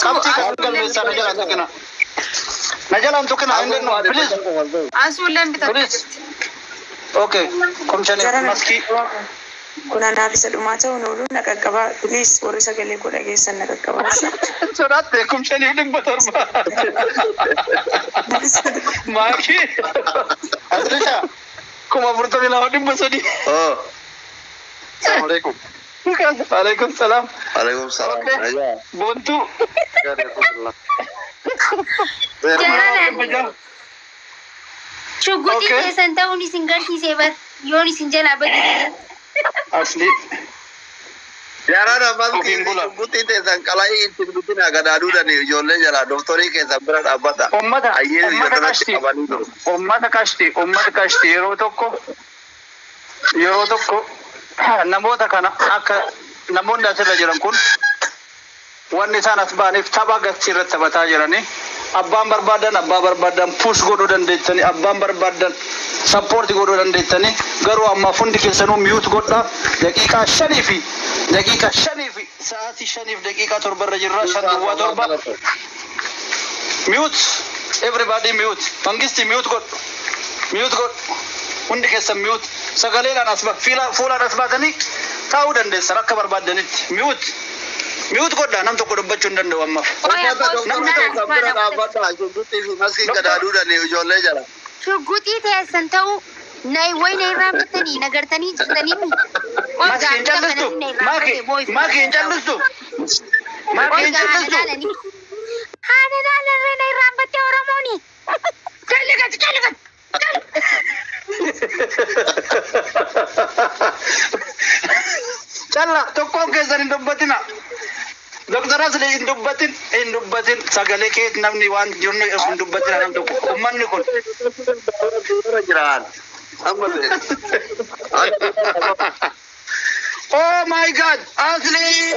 Qabxii kana galmeessaa, na jalaan tuqina. Na jalaan tuqina hin dennu, please. Asuulleen bitatte Please. jirti. Okay. 5000 Jara maskii. Kun anaaf isa dhumaa ta'uun oolu, na qaqqabaa. Please, warri sagalee koo dhageessan na qaqqabaa. Sodaatte, 5700. Maakii. Aslisha. 42,300. Oh. Assalamualaikum. Waalaikum salaam. Waalaikumsalam. Okay. Aja. Boontuu. Jarana shugguxii keessan ta'uun isin garsiisee bar yoon isin jalaa bade. Asli. Jaraan ammas Ofiin bula. Shugguxii teessan qala'ii ittiin guddina gadaaduudhani ijoollee jalaa doktorii keessan bira dhaabbadha. Ummata Ayyee ummata ijoollee qashti qabanii jiru. Ummata qashti, ummata qashti, yeroo tokko namoota kana akka namoonni asirra jiran kun wanni isaan as ba'aniif tapha gastii irratti taphataa jiranii, abbaan barbaadan, abbaa barbaadan push godhuu dandeessanii, abbaan barbaadan support godhuu dandeessanii, garuu ammaaf hundi keessanuu mute godhaa. Daqiiqaa 5 fi sa'aatii 5:07 irra jirra, 5:07. Mute, everybody mute. Mangisti, mute godhu, mute godhu, hundi keessan mute. Sagaleedhaan as fuulaan as baatanii taa'uu dandeessan akka barbaaddanitti. Mute, mute godhaa, nam tokko dubbachuu hin danda'u ammaaf. Oya. Ummata Namni doktorii tokko keessan bira dhaabbadha. Shugguxii fi maskii gadaaduudhani ijoollee jala. Shugguxii teessan ta'uu na way na irraanfattanii na gartanii jirtanii mi? Maski hin callistu, maaki, maaki hin callistu, maaki hin callistu. Haadha laalarree na irraanfattee Oromooni. Jalligat jalligat. Calla, tokkoon keessan hin dubbatina. Doktor Asli, hin dubbatin, hin dubbatin, sagalee kee namni waan jirnu hin dubbatina nam tokko. Ummanni kun. Jiraan. Amma Oh my God, Asli!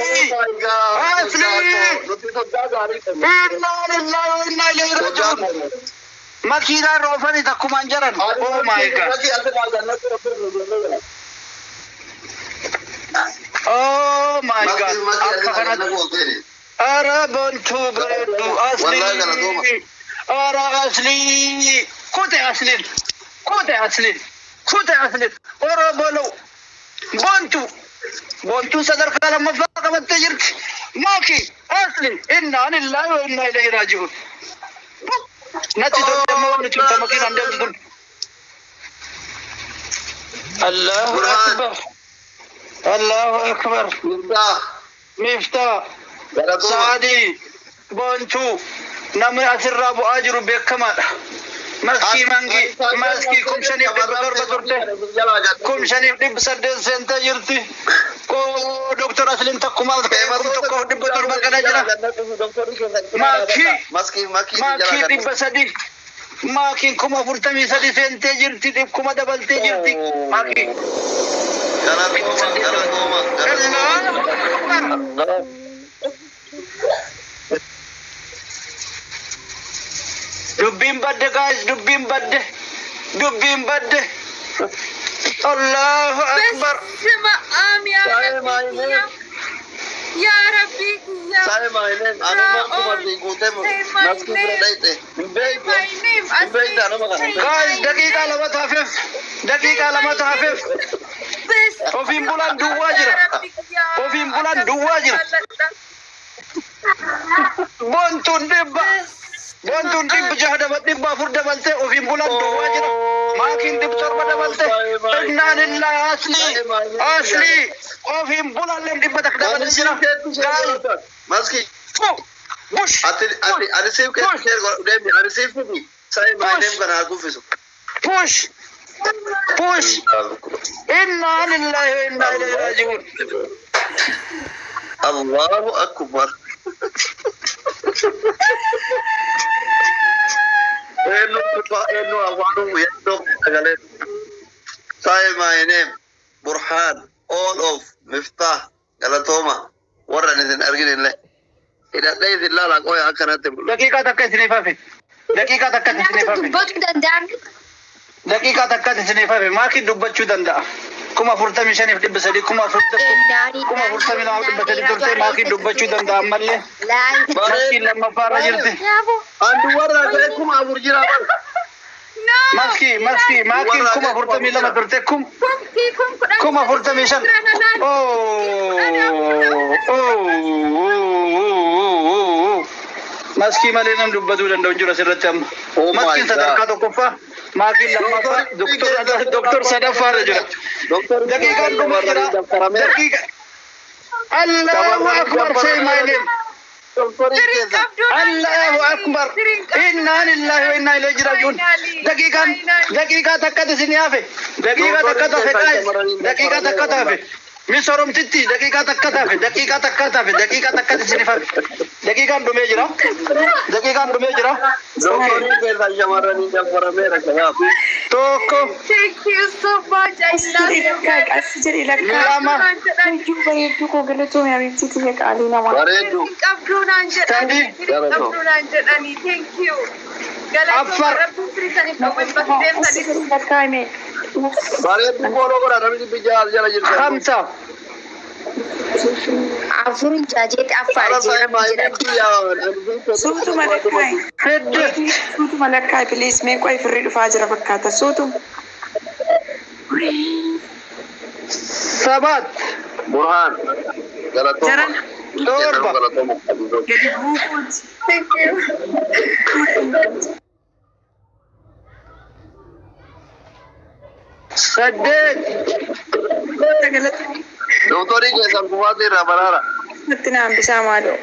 Asli! Nuti soddaa gaarii qabna. Inna lillahi wa inna ilayhi raji'un. Makiinaan roofanii takkumaan jaran. Oh my God. Oh my God. Akka kanatti. Ara bontuu bareeddu Asli. Ara Asli. Kute Asliin. Kute Asliin. Kute Asliin. Ora bolou. Bontuu. Bontuu sadarkaa lammaffaa qabattee jirti. Maaki Asli. Inna lillahi wa inna ilayhi raji'un. Natti tolte amma wanni tun ta makiinaan deemtu tun. Allahu akbar. Allahu akbar. Miftah. Saadii. Boontuu. Namni asirraa bu'aa jiru beekamaadha. Maskii mangi maskii 5700 turte. 5800 seentee jirti. Koo Doktor Asliin takkumaa 1700 kana jira. Maakii. Maakii 300. Maakiin 43,000 seentee jirti. Kuma dabaltee jirti. Maakii. Allahu akbar. Dubbiin badde guys, dubbiin badde. Dubbiin badde. Allahu akbar. በስመ አብ ያ ረቢ ኪያ ያ ረቢ ኪያ. Say my name. Anuma kuma guutee maskii bira dhayxe. Hin beektu. My name. Hin beektu anuma kana. Guys, daqiiqaa 2 hafeef. Daqiiqaa 2 hafeef. Ofiin bulaan duwwaa jira. Ofiin bulaan duwwaa jira. Boontuun 100. Boontuun 600 400 dabaltee, ofiin bulaan duwwaa jira. Maakiin 700 dabalte. Innaa lillahi, Asli. Asli. Ofiin bulaan 100 dabalee jira. Guys. Maskii. Bush. Ati ati ani siif keessa share godhu deemi ani siif fidi. Say my name kana haa kuffisu. Push. Push. Inna lillahi wa inna ilayhi raji'un. Allahu akbar. Eenyu kufa eenyu afaan yaaddoo sagalee. Say my name. Burhaan. All of Miftah. Galatooma. Warra isin argin illee. Hidhadhee isin laala qoya akkanatti mul'atu. Daqiiqaa 1 isiniif hafe. Daqiiqaa 1 isiniif hafe. Dubbachuu danda'an. Daqiiqaa 1 isiniif hafe. Maakiin dubbachuu danda'a. 45,300, 42,300 turte. Maakiin dubbachuu danda'a ammallee. Maskiin lammaffaarra jirti. Andu warra ta'e 4,000 jira. Maskii maskii maakiin 42,000 turte, 45,000. Oh. Maskii malee nam dubbatuu danda'u hin jiru asirratti amma. Oh my Maskiin sadarkaa tokkoffaa, maakiin lammaffaa, doktor sadaffaarra jira. Daqiiqaan dhumaa jira. Daqiiqa. Allahu akbar, say my name. Allahu akbar. Inna lillahi wa inna ilaihi raji'un. Daqiiqaan daqiiqaa takkatu isin hafe. Daqiiqaa takkatu hafe guys. Daqiiqaa takkatu hafe. Misoromtitti daqiiqaa takkatu hafe. Daqiiqaa takkatu hafe. Daqiiqaa takkatu isin hafe. Daqiiqaan dhumee jira. Daqiiqaan dhumee jira. Okay. Tokko. Thank you so much. I love you guys. As jedhi lakkaa. Lama. Iyyuu bareedduu koo galatoome abiibtii tiyya qaalii namaa. Bareedduu. Qabduu naan jedhanii. Sadii. Qabduu naan jedhanii. Thank you. Galatooma Afar. Rabbiin firii saniif dhowween bakka As deemtanii. jedhi lakkaa hime. Bareedduu kooloo godha namni biyya jala jirtu. Khamsa. Afurin jaajeeti affaar jira. Suutuma lakkaa. Siddist. Suutuma lakkaa please, mee qoy firri dhufaa jira fakkaata suutuma. Sabat. Burhaan. Galatooma. Jaran Torba. Galatooma. gadi buufuuti. Thank you. Saddeet. Galatoome. Doktorii keessan kufaatii irraa baraara. Natti na hambisaa maaloo.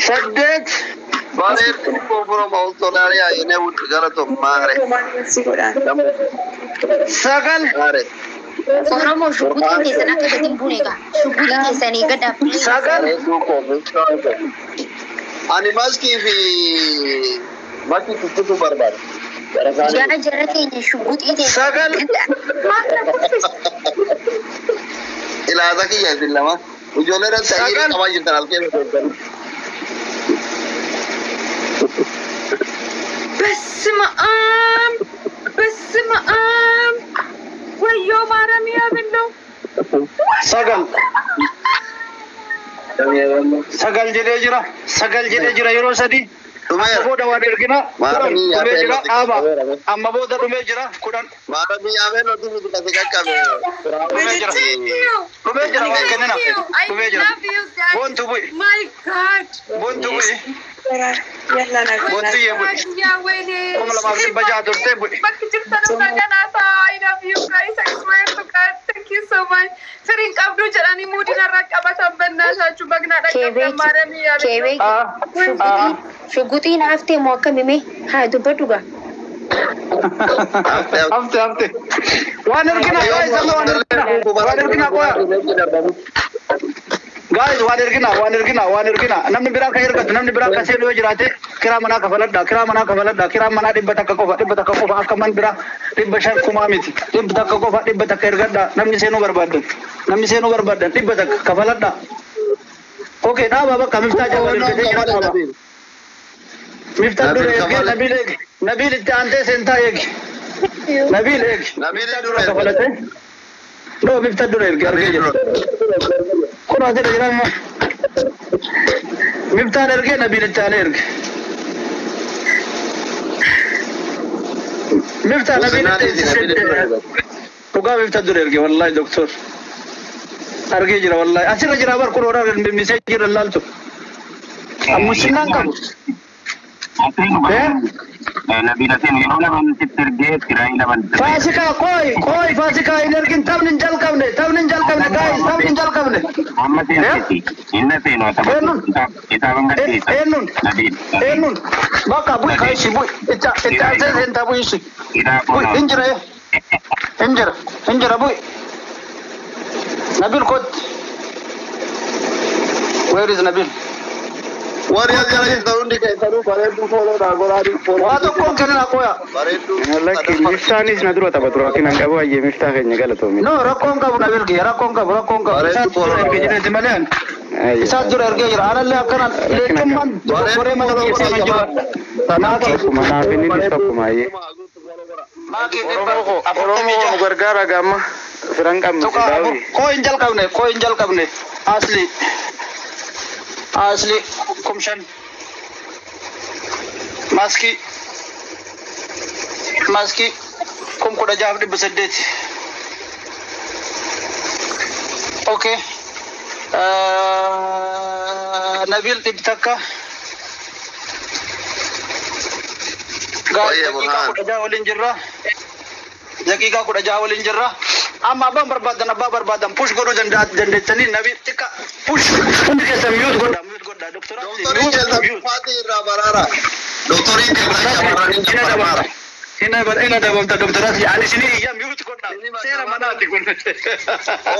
Saddeet. Bareedduu koo from Australia yene wut galatoom maare. Maal si godhaan? Sagal. Maare. Oromoo shugguxiin keessan akka gadi hin buune egaa. Shugguxii keessan eeggadhaa please. Sagal. Bareedduu koo. Ani maskii fi maskii tuttutu barbaada. Jara jara keenya shugguxii keessan Sagal. eeggadhaa. Ilaasa kiyya isin lama. Ijoollee irratti ayyaana Sagal. qabaa jirtan as keessa turtan. በስመ አብ በስመ አብ ወዮ ማርያም ያብለው። Sagal. Sagal jedhee jira. Sagal jedhee jira yeroo sadi. Amma Dhumeera. booda waan ergina. 10 dhumee jira. Dhaaba. Amma booda dhumee jira. 10 Maaramii yaamee nuti miti kasi qaqqabe. Dhumee jira. Thank you. Dhumee jira waan kennina. Thank you. I Dhumee jira. love you guys. Boontu bu'i. My God. Boontu bu'i. Yalla nagaa. Boontu yee bu'i. ያ ወይኔ 2,600 turte bu'i. Bakki jirtan nagaa I love you guys. I swear to God. Thank you so much. Firiin qabduu jedhanii muudina irraa qabatan bannaashaachuu bagnaa dhaqqabdan maaramii yaabee. Keebeeki. Ah. Ah. Shugguxiin haftee moo akkam hime? Haa dubbadhu gaa. Hafte hafte. Waan ergina guys, amma waan ergina. Waan ergina qoya. Guys, waan ergina, waan ergina, waan ergina. Namni biraa kan ergatu, namni biraa kan seenu yoo jiraate kiraa manaa kafaladha, kiraa manaa kafaladha, kiraa manaa 100 qofa, 100 qofa akka man biraa 500 kumaa miti. 100 qofa, 100 ergadha. Namni seenuu barbaadan. Namni seenuu barbaadan 100 kafaladha. Okay, dhaaba bakka Miftaa Jabal ergatee jira dhaaba. Miftaa dura ergee Nabil eegi. Nabil itti aantee seentaa eegi. Nabil eegi. Nabil dura kafalate. No, Miftaa dura ergee argee jira. Kun asirra jira amma. Miftaan ergee Nabil itti aanee erge. Miftaa Nabil itti dhugaa Miftaa dura erge wallahi doktor. Argee jira wallahi. Asirra jira bar kun horaa miseejii irra laaltu. Ammusinnaan qabu. Faasikaa qoy qoy faasikaa hin ergin, taphni hin jalqabne, taphni hin jalqabne guys, taphni hin jalqabne. Eenyuun eenyuun bakka bu'i ka'ishi bu'i itti itti aansee seentaa bu'i ishi bu'i hin jira hin jira hin jira bu'i. Nabil kot, where is Nabil? Warri as jala jirtan hundi keessanuu bareedduu fooloodhaa godhaa. Waa tokkoon kennina qoya. Bareedduu. Lakki Miftaanis na dura taphatu rakkina hin qabu ayyee Miftaa keenya galatoomi. No, rakkoon qabu Nabil kiyya, rakkoon qabu, rakkoon qabu. Isaatu dura ergee jireeti malee ani. Isaatu dura ergee jira. Anallee akkana leencummaan dogoggoree mana kiyya seenaa jira. Naaki. Tokkuma naaf innis tokkuma ayyee. Maakii dhibba Oromoo ko afurtamii Oromoo nu jaha. gargaara gaama firan qabnu Tuqaa afur. silaawi. Koo hin jalqabne, koo hin jalqabne. Asli. Asli 5000. Maskii. Maskii 16,800. Okay. Nabil 100. Baay'ee Daqiiqaa Burhaan. 16 waliin jirra. Daqiiqaa 16 waliin jirra. Amma abbaan barbaadan, abbaa barbaadan push godhuu dandeettanii. Nabil xiqqa push, hundi keessan mute godha, mute godha. Doktora Doktoriin keessan kufaatii irraa baraara. Doktoriin keessan shamarranii dabaraara. Ina dabamta doktora, ani isinii iyya, mute godha, seera manaati kun.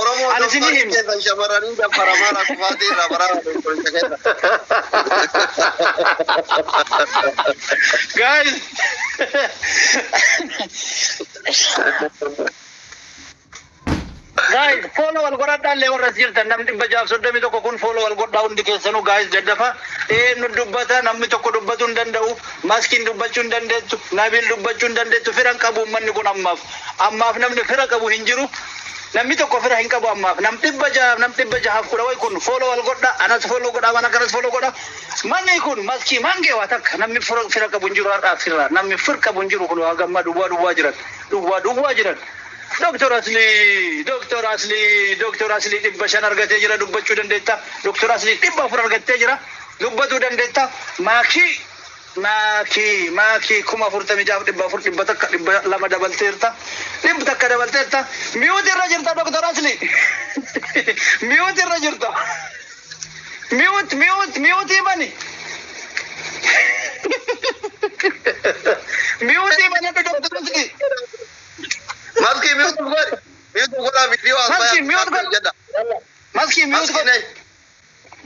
Oromoo Ani isinii doktoriin himi. keessan shamarranii dabbaramaara, kufaatii irraa baraara doktoricha keessa. Guys. Guys, follow wal godhadhaa illee warra as jirtan, namni 631 kun follow wal godhaa hundi keessanuu, guys, daddafa. Eenyu dubbata? Namni tokko dubbatu hin danda'u. Maskiin dubbachuu hin dandeettu. Nabil dubbachuu hin dandeettu. Fira hin qabu uummanni kun ammaaf. Ammaaf namni fira qabu hin jiru. Namni tokko fira hin qabu ammaaf. Nam 600, nam 610 wayi kun follow wal godha. Anas follow godha, mana kanas follow godha. Manni kun maskii mangee waa takka namni fira qabu hin jiru har'aaf sirraa. Namni fira qabu hin jiru kun waa gammaa duwwaa duwwaa jiran. Duwwaa duwwaa jiran. Doktor Asli, Doktor Asli, Doktor Asli 500 argatee jira, dubbachuu dandeetta. Doktor Asli 400 argattee jira, dubbatuu dandeetta. Maakii, maakii, maakii 46,400, 100, 200 dabalteerta. 100 dabalteerta. Mute irra jirta, Doktor Asli. Mute irra jirta. Mute, mute, mute bani. Mute banadhu, Doktor Asli. Maskii mute godhi. Mute godhaa, viidiyoo as Maskii mute godhi. jedha. Maskii mute Maskii godhi. nee.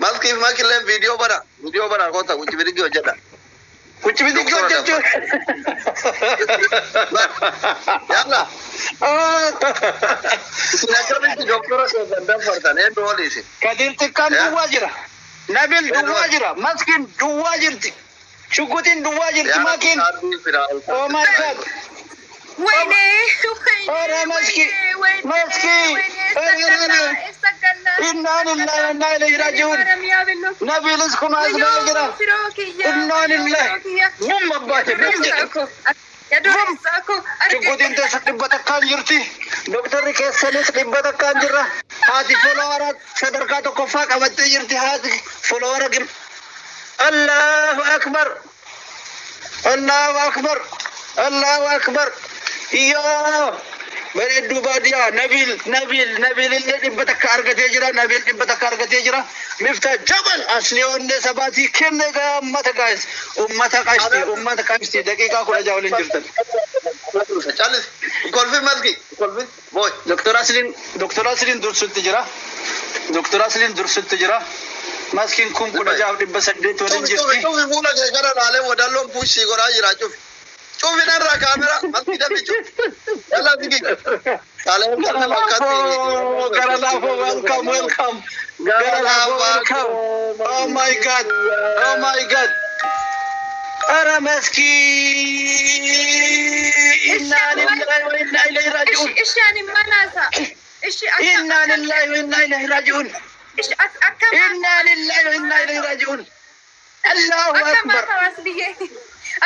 Maskii fi makilleen viidiyoo bara. Viidiyoo bara koota kuchi bidiggi hojjedha. Kuchi bidiggi hojjechuu. Yalla. Isin akkamitti doktora keessan dabartan, eenyu oli isin? Kadir xiqqaan duwwaa jira. Nabil duwwaa jira. Maskiin duwwaa jirti. Shugutiin duwwaa jirti, maakiin. Oh my God. ወይኔ። ኧረ መስኪ መስኪ። إنا لله وإنا إليه راجعون. Nabiilis kun as ba'ee jira. إنا لله. Bum abbaate bum jedhe. Shugutiin teessa 100n jirti. Doktorri keessanis 100n jirra. Haati follower sadarkaa tokkoffaa qabattee jirti. Haati follower gim. الله أكبر، الله أكبر، الله أكبر. Iyyaa, bareedduu baadiyyaa, Nabiil, Nabiil, Nabiil illee 100 argatee jira. Nabiil 100 argatee jira. Mifta Jabal asli onnee sabaatii kenne gaa ummata, guys. Ummata qashti, ummata qashti, daqiiqaa 16 waliin jirtan. Callis. Kolfi maski. Kolfi. Boy. Doktor Asliin, Doktor Asliin dursutti jira. Doktor Asliin dursutti jira. Maskiin 16,800 waliin Cufi jirti. cufi, fuula kee gara laalee wadalloon pushii godhaa jira, cufi. Cufi narraa kaamera maskii dafi cufi. Yalla sigi. Kaalee kana Gara bakkatti. laafoo, welcome, welcome. Gara laafoo, welcome. Oh my God. Oh my God. ኧረ መስኪ፣ إنا لله وإنا إليه راجعون. እሺ ማናሳ እሺ። إنا لله وإنا إليه راجعون. እሺ akkam إنا لله وإنا إليه راجعون. الله akkam أكبر. አስልዬ፣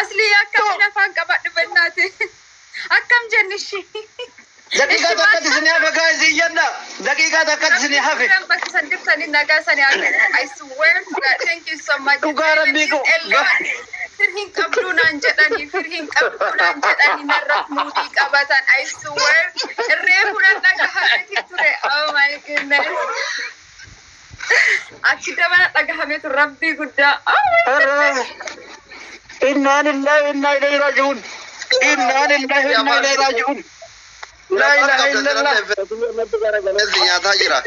አስልዬ፣ akkam lafaan qabadhu በእናትህ፣ akkam jenni እሺ። Daqiiqaa takkatti isinii hafe, guys, iyyadha. Daqiiqaa takkatti isinii hafe. I swear to God, thank you so much. Dhugaa Rabbii koo. Fir hin qabduu naan jedhanii, fir hin qabduu naan jedhanii, narra muudii qabatan. I swear, reefu nan dhagahameeti ture. Oh my goodness. Akki dabana dhagahamee ture, Rabbii guddaa. Oh my goodness. إنا لله وإنا إليه راجعون. إنا لله وإنا إليه راجعون. لا إله إلا الله. Nyaataa jira.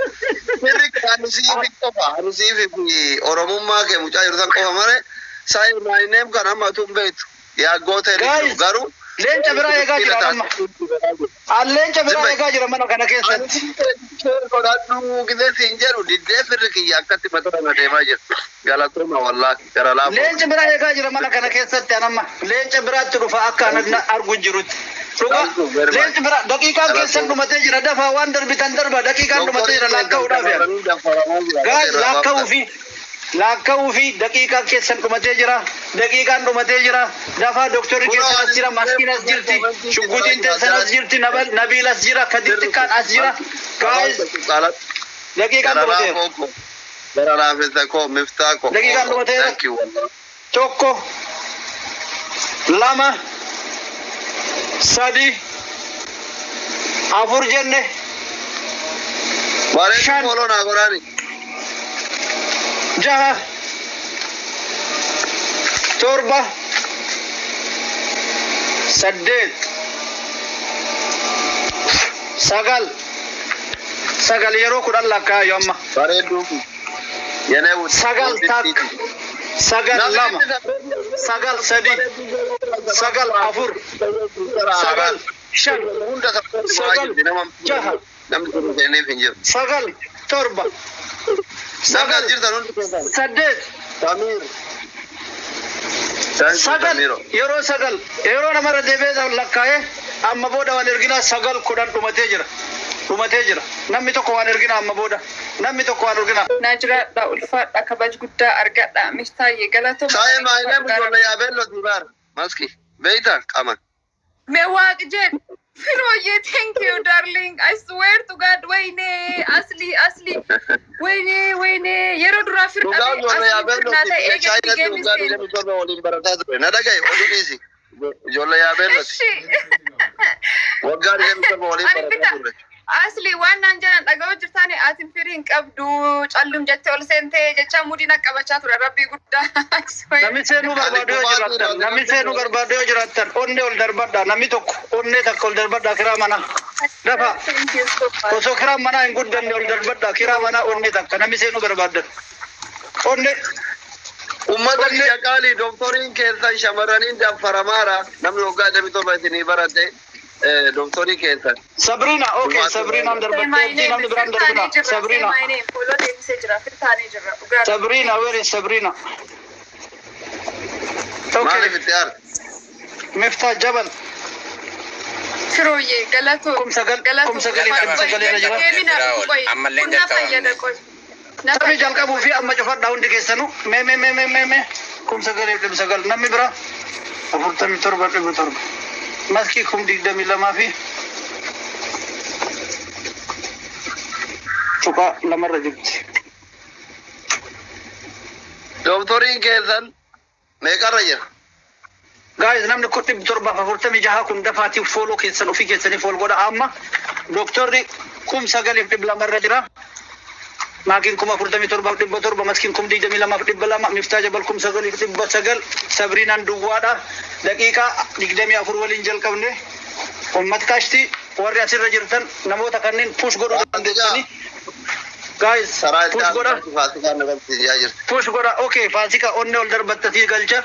Firri anusiifi qofa, anusiifi fi Oromummaa kee mucaa jiru san qofa malee say my name kan amma tun beektu. Yaa gootee Guys, garuu. Leenca biraa eegaa jira amma. An leenca biraa eegaa jira mana kana keessatti. Godhadhu gisee siin jedhu diddee, firri kiyya akkatti mataa kana deemaa jira. Galatooma wallaahi gara laafoo. Leenca biraa eegaa jira mana kana keessatti anamma. Leenca biraatti dhufa akka ana argu jirutti. Dhuga leenci biraa daqiiqaan keessan dhumatee jira dafaa waan darbitan darba daqiiqaan dhumatee jira lakkaa'uudhaaf yaala. Guys, lakkaa'uu fi daqiiqaan keessan dhumatee jira. Daqiiqaan dhumatee jira. Dafaa doktorri keessan as jira, maskiin as jirti, shuggutiin teessan as jirti, Nabiil as jira, Kadir xiqqaan as jira. Guys, daqiiqaan dhumateera. Gara laafessa koo miftaa koo. Daqiiqaan dhumateera. Thank you wallahi. 1, 2, 3, 4 jenne. Bareedu 5. Follow naa godhaani. 6, 7, 8, 9, 9 yeroo 10 lakkaa'u amma. Bareedu. Yenee wuti. 9 takka, 9 2, 9 3, 9 4, 9 5, Hunda 9 6, Namni kun seeneef hin jiru. 9 7, Namni as 9 jirtan hundi keessan. 8, Samiir. Thank you, 9 Samiiro. yeroo 9 yeroo namarra deebi'ee lakkaa'ee amma booda waan erginaa 9 10 dhumatee jira. Dhumatee jira. Namni tokko waan erginaa amma booda. Namni tokko waan erginaa. Naa jiraadha ulfaadha kabaj guddaa argadha miftaayyee galatooma. Saayee maayinee ijoollee yaabeelloo dibaar. Maski. Beeyta qaman. Mee waaq jedh Firooyyee thank you darling I swear to God wayne asli asli wayne wayne yeroo duraa Dhugaa firdhabe ijoollee asli yaabeelloo firnaa ta'e biyya eegatti Chaayinaatti geemni dhugaa seenu. 27 waliin barataa ture. Na dhagaye oduu dhiisi. Ijoollee yaabeellooti. Ishi. Waggaa 27 waliin Ani barataa bita turre. asli waan naan jedhan dhaga'uu jirtaani ati firii hin qabdu callum jettee ol seentee jecha mudiin qabachaa ture rabbii guddaa. I swear. Namni seenuu barbaadu yoo jiraattan, namni seenuu barbaadu yoo jiraattan, onnee ol darbadha. Namni tokko onnee takka ol darbadha kiraa manaa. Dafa Thank you so much. osoo kiraan manaa hin guddanne ol darbadha. Kiraa manaa onnee takka namni seenuu barbaaddan. Onnee Uummata kiyya qaalii dooktoriin keessan shamarraniin danfaramaara. Namni waggaa 27 isinii barate dooktorii keessan. Sabrina, okay, Sabrinaan Say my darbatteetti name. namni biraan Firtaanee darbina. jirra. Say Sabrina, my name. Follow deebisee jira. Firtaanee jirra. Dhugaa. Sabrina, where is Sabrina? Okay, Maaliif itti aarta? Miftah Jabal, Firooyyee galatoo. 9,000 9,900 irra jira. Ammallee Kun na jalqabamne. fayyada qoy. Na Taphni fayyada. jalqabuu fi amma cufadhaa hundi keessanuu. Mee mee mee mee mee mee 9,900 namni biraa 47 700 maskii 22,000 fi tuqaa lamarra jirti. Dooktoriin keessan meeqarra jira? Guys, namni kun 746 kun dafaatiif follow keessan ofii keessanii follow godha amma dooktorri 9,200 irra jira. Maakiin 47,700, maskiin 22,200, Miftaa Jabal 9,900, Sabriinaan duwwaadha. Daqiiqaa 24 waliin jalqabne. Ummat kaashti warri asirra jirtan namoota kanneen push godhuu dandeessanii. Guys, Saraa itti push godha. aantu faasikaan naqamti yaa jirti. Push godha. Okay, faasika onnee ol darbattatii galcha.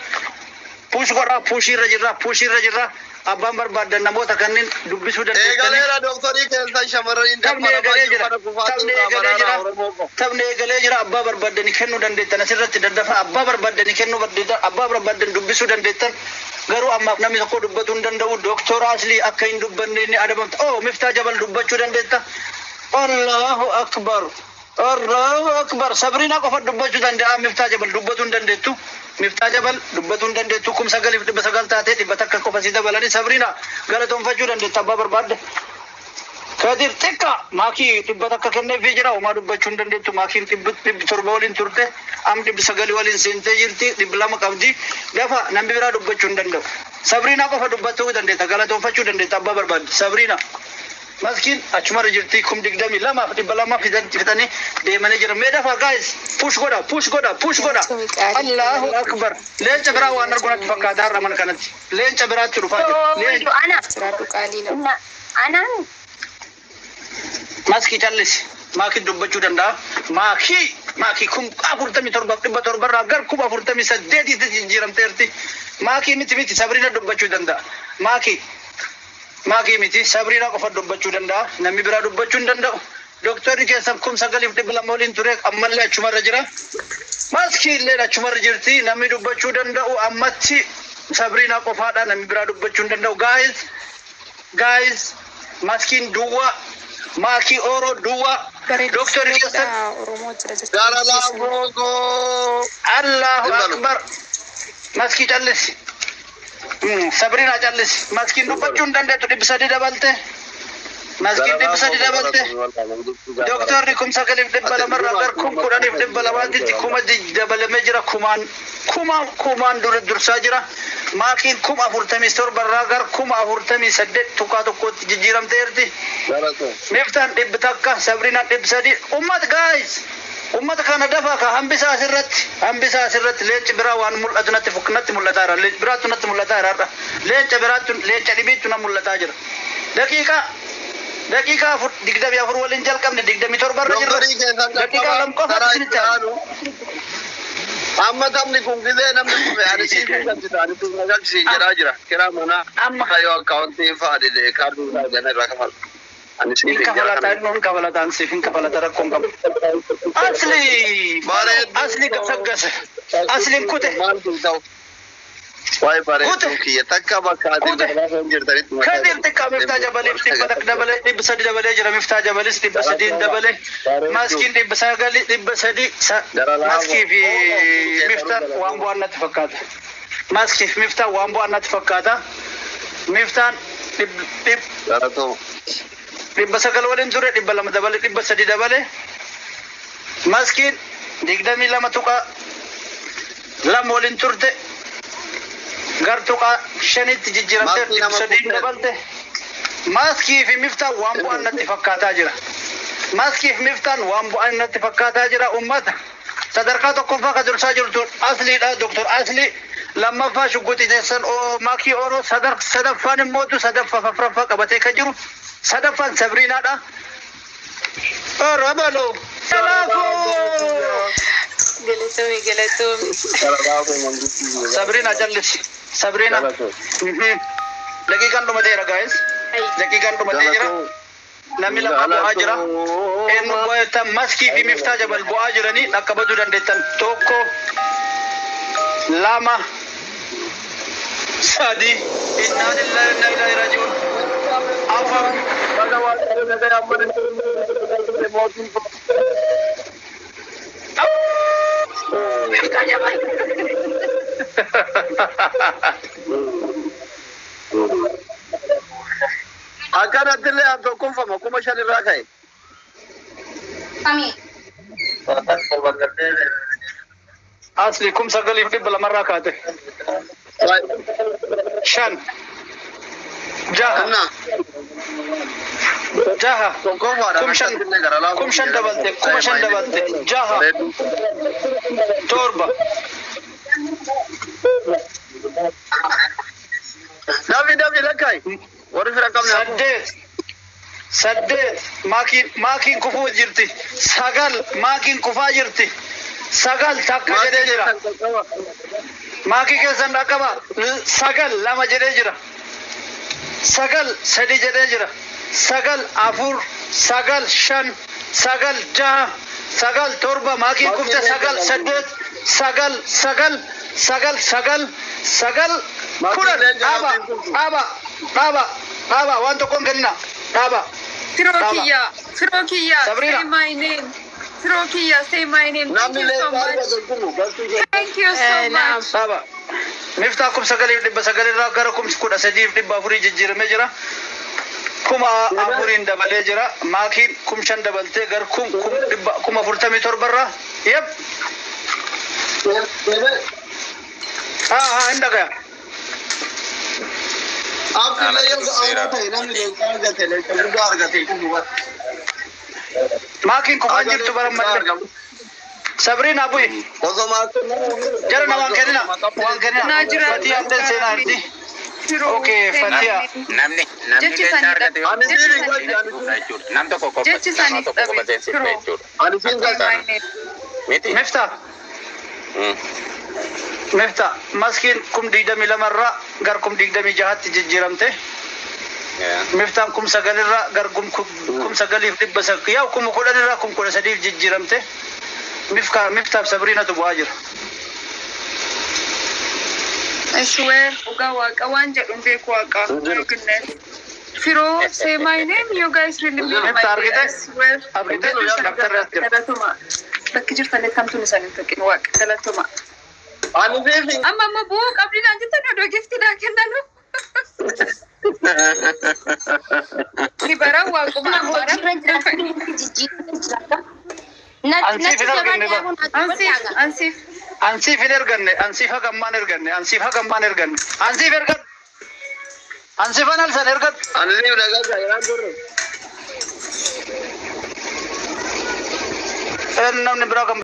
Push godha. Push irra jirra. Push irra jirra. Abbaan barbaaddan namoota kanneen dubbisuu dandeessanii. Eegaleera dooktorii keessan shamarraniin Taphni danfaramaa eegalee jiru jira. kana kufaatii Taphni eegalee mararaa jira. Oromoo qofa. Taphni eegalee jira. Abbaa barbaaddanii kennuu dandeettan asirratti daddafa. Abbaa barbaaddanii kennuu dandeettan. Abbaa barbaaddan dubbisuu dandeettan. Garuu ammaaf namni tokko dubbatuu hin danda'u. Dooktora Aslii akka hin dubbanne inni adabamta. Oh, Miftaa Jabal dubbachuu dandeetta. Allahu Akbar. Allahu Akbar. Sabriinaa qofa dubbachuu danda'a. Miftaa Jabal dubbatuu hin dandeettu. Miftaa Jabal dubbatuu hin dandeettu. 9,900 taatee 100 qofa si dabalanii Sabriinaa galatoonfachuu dandeetta abbaa barbaadde. Kadir xiqqaa maakii 100 kenneefii jira. Homaa dubbachuu hin dandeettu. Maakiin 700 waliin turte. Am 900 waliin seentee jirti. 200 qabdi. Dafa namni biraa dubbachuu hin danda'u. Sabriinaa qofa dubbachuu dandeetta. Galatoonfachuu dandeetta abbaa barbaadde. Sabriinaa. Maskiin achumarra jirti 22,200 fixanii deemanii jiran. Mee dafa guys push godha push godha push godha. Allahu Akbar. Leenca biraa waan argu natti fakkaata har'a mana kanatti. Leenca biraatti dhufaa jira. Leenca. Ana. Jiraadhu qaalii nama. Anaan Maskii callisi. Maakii dubbachuu danda'a. Maakii maakii 47,700 irraa gara 48,000tti jijjiiramteerti. Maakii miti miti Sabriina dubbachuu danda'a. Maakii maakii miti Sabriina qofa dubbachuu danda'a. Namni biraa dubbachuu hin danda'u. Doktorri keessan 9200 waliin ture ammallee achumarra jira. Maskii illee achumarra jirti. Namni dubbachuu danda'u ammatti Sabriinaa qofaadha. Namni biraa dubbachuu hin danda'u. Guys, guys, maskiin duwwaa, maakii ooroo duwwaa. Doktorri keessan Oromoo jira jechuudha. Gara laafoo. Allahu Hin balu. Akbar. Maskii callisi. Sabriinaa callisi. Maskiin dubbachuu hin dandeettu 300 dabalte. Maskiin 300 dabalte. Doktorri 9200rraa gara 10,200tti kuma dabalamee jira. Kumaan kuma kumaan dura dursaa jira. Maakiin 47,000rraa gara 48,1tti jijjiiramteerti. Miftaan 100, Sabriinaan 300. Ummata guys, ummata kana dafa ka hambisaa asirratti, hambisaa asirratti leenci biraa waan mul'atu natti mul'ataa jira. Leenci biraattu natti mul'ataa jira har'a. Leenca biraattu leenca dhibiittu na mul'ataa jira. Daqiiqaa 4 24 waliin jalqabne 27 irra jirra. Doktorii keessan Daqiiqaa 2 qofa karaa isinitti itti hafe. aanu. Amma taphni kun gizee namni kufe ani siif hin galchita ani siif na galchisiin jedhaa jira. Kiraa manaa Amma yoo akkaawuntii fa'aa dide kaardii isaa jana irraa kafala. Ani siif hin hin jira kafalataa kana. inni hin kafalataan siif hin kafalata rakkoon qabu. Asli Bareedduu asli gasaggase. Asliin kute. Maal kun ta'u? Waa'ee bareedduu Kute. kiyya takka bakka ati Kute. gaafa hin jirtanitti mataa Kadir xiqqaa Miftaa Jabaliif 100 dabalee 300 dabalee jira. Miftaa Jabalis 300 dabalee. Maskiin 900 300 maskii fi Miftaan waan bu'aan natti fakkaata. Maskii fi Miftaan waan bu'aan natti fakkaata. Miftaan Galatoo. 900 waliin ture 200 dabalee 300 dabalee. Maskiin 22.2 waliin turte. Gar tuqaa shanitti jijjiiramtee Maskii nama 300 kufte. dabalte. Maskii fi Miftaan waan bu'aan natti fakkaataa jira. Maskii fi Miftaan waan bu'aan natti fakkaataa jira ummata. Sadarkaa tokkoffaa kan dursaa jirtu Asliidha. Doktor Asli lammaffaa Shugguxii teessan maakii Ooroo sadaffaan immootu sadaffaa afuraffaa qabatee kan jiru sadaffaan Sabriinaadha. Orobaloo. Kanaafuu. Galatoomi galatoomi. Gara laafoo mangistii. Sabriina callisi. Sabriina. Galatoo. Daqiiqaan dhumateera guys. Daqiiqaan dhumatee jira. Namni lama bu'aa jira. Eenyu bu'aa jettan maskii fi Miftaa Jabal bu'aa jiranii dhaqqabachuu dandeettan. 1 2 3 innaa lillahi wa innaa ilaihi raaji'uun. 4 Baga waaqayyo nagaya amma mootii Miftaa Jabal. Akkanatti illee an tokkoffama 5,000 irraa ka'e. Kami. Asli 9200rraa kaate. 5 6 Anna 6 tokkoffaadha. 5,000 5,000 dabalte 5,000 dabalte 6 7 Dafi dafi lakka'i. Warri fira qabne 8 8 maakiin kufuu jirti 9 maakiin kufaa jirti 9 takka jedhee jira maakii keessan dhaqqaba 9 2 jedhee jira 9 3 jedhee jira 9 4 9 5 9 6 9 7 maakiin kufte 9 8 9 9 9 9 9 10 dhaaba dhaaba dhaaba dhaaba waan tokkoon kennina dhaaba. Firoo kiyya, firoo kiyya, Sabrina. say my name. Firoo kiyya, say my name. Thank Namni you so leencaa much. argate kun galtuu Thank you so Naam. much. Dhaaba. Miftaa 9900 irraa gara 13,400 jijjiiramee jira. 4,000 dabalee jira. Maakiin 5,000 dabaltee gara 47,000 irraa. Yep. Haa haa hin dhagaya. Abdillee yoo ga'aa ta'e namni leencaa argate leenca guddaa argate kun Maakiin kufaan jirtu bara mallee. Sabriin bu'i. Osoo maatiin Jara na waan kennina. Waan kennina. Naa jira. Fatiyaa illee seenaa jirti. Firoo, Okay, say my Fatiha. name. Namni Jechi leenca isaanii argate yoo Ani Jechi siif hin isaanii galchu ani jechuudha. Nam tokko qofa Jechi nama isaaniif tokko dhabe. qofa seensifte Firoo. jechuudha. ani siin Say galchu. my name. Miti. Miftaa. Miftaa. Maskiin 22,000 irraa gara 26,000tti jijjiiramte. Miftaan 9,000 irraa gar 9,900 yaa 10,000 irraa 13,000 jijjiiramte. Miftaaf Sabriinatu bu'aa jira. I swear dhugaa waaqa waan jedhu hin beeku waaqa. My goodness. Firoo, say my name, you guys really made my day. I swear. Argite daktarri as jira. Galatoma. Bakki jirtan kamtuun isaan hin tuqin waaqa. Galatoma. Ani siif hin Amma amma bu'uu qabdi naan jettan odoo gifti naa kennanu. Ni bara waaquma bara. Hojiirra jira jijjiirra jira. Natti Ansiif hin arganne jabaan ba. Ansiif, ansiif. Ansiif hin erganne, ansiif hagammaan erganne, ansiif hagammaan erganne. Ansiif ergadhu. Ansiifan alsan ergadhu. Ani siif dhagaa jiraan turre. Namni biraa kan